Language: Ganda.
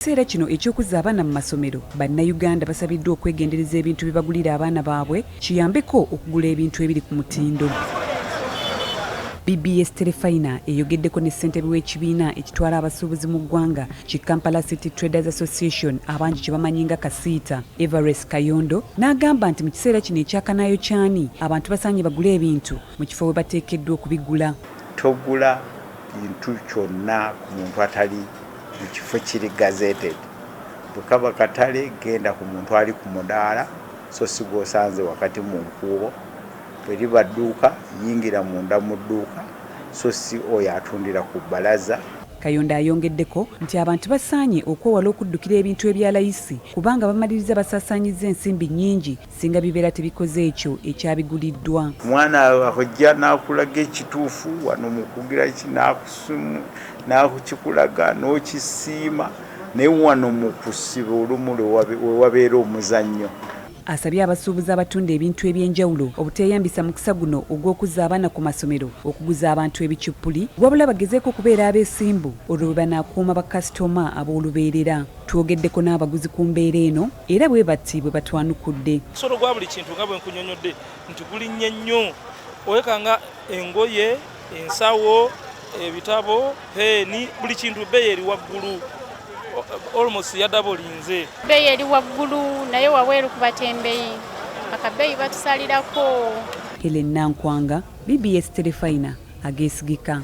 Kiseera kino eky'okuzza abaana mu masomero, Bannayuganda basabiddwa okwegendereza ebintu bye bagulira abaana baabwe kiyambeko okugula ebintu ebiri ku mutindo. BBS Terefayina eyogeddeko ne ssentebe w'ekibiina ekitwala abasuubuzi mu ggwanga ki Kampala City Traders Association abangi kye bamanyi nga Kasiita, Everest Kayondo n'agamba nti mu kiseera kino ekya kanaayokyani abantu basaanye bagule ebintu mu kifo we bateekeddwa okubigula. Togula kintu kyonna ku muntu atali mu kifo kiri gazetted. Bwe kaba katale genda ku muntu ali ku mudaala so si gw'osanze wakati mu nkuubo. Bwe liba dduuka yingira munda mu dduuka so si oyo atundira ku bbalaza. Kayondo ayongeddeko nti abantu basaanye okwewala okuddukira ebintu ebya layisi kubanga bamaliriza basaasaanyizza ensimbi nnyingi singa bibeera tebikoze ekyo ekyabiguliddwa. Omwana akujja n'akulaga ekituufu wano mu kugira ki n'akukikulaga n'okisiima naye wano mu kusiba olumu we wabeera omuzannyo. Asabye abasuubuzi abatunda ebintu eby'enjawulo obuteeyambisa mukisa guno ogw'okuzza abaana ku masomero okuguza abantu ebicuppuli wabula bagezeeko okubeera abeesimbu olwo bwe banaakuuma bakasitoma ab'olubeerera. Twogeddeko n'abaguzi ku mbeera eno era bwe bati bwe batwanukudde. Omusolo gwa buli kintu nga bwe nkunyonyodde nti gulinnye nnyo owekanga engoye, ensawo, ebitabo, peeni, buli kintu bbeeyi eri waggulu almost yadabolinze. Bbeeyi eri waggulu naye wabweru ku batembeyi akabeeyi batusalirako. Hellen Nankwanga, BBS Terefayina ageesigika.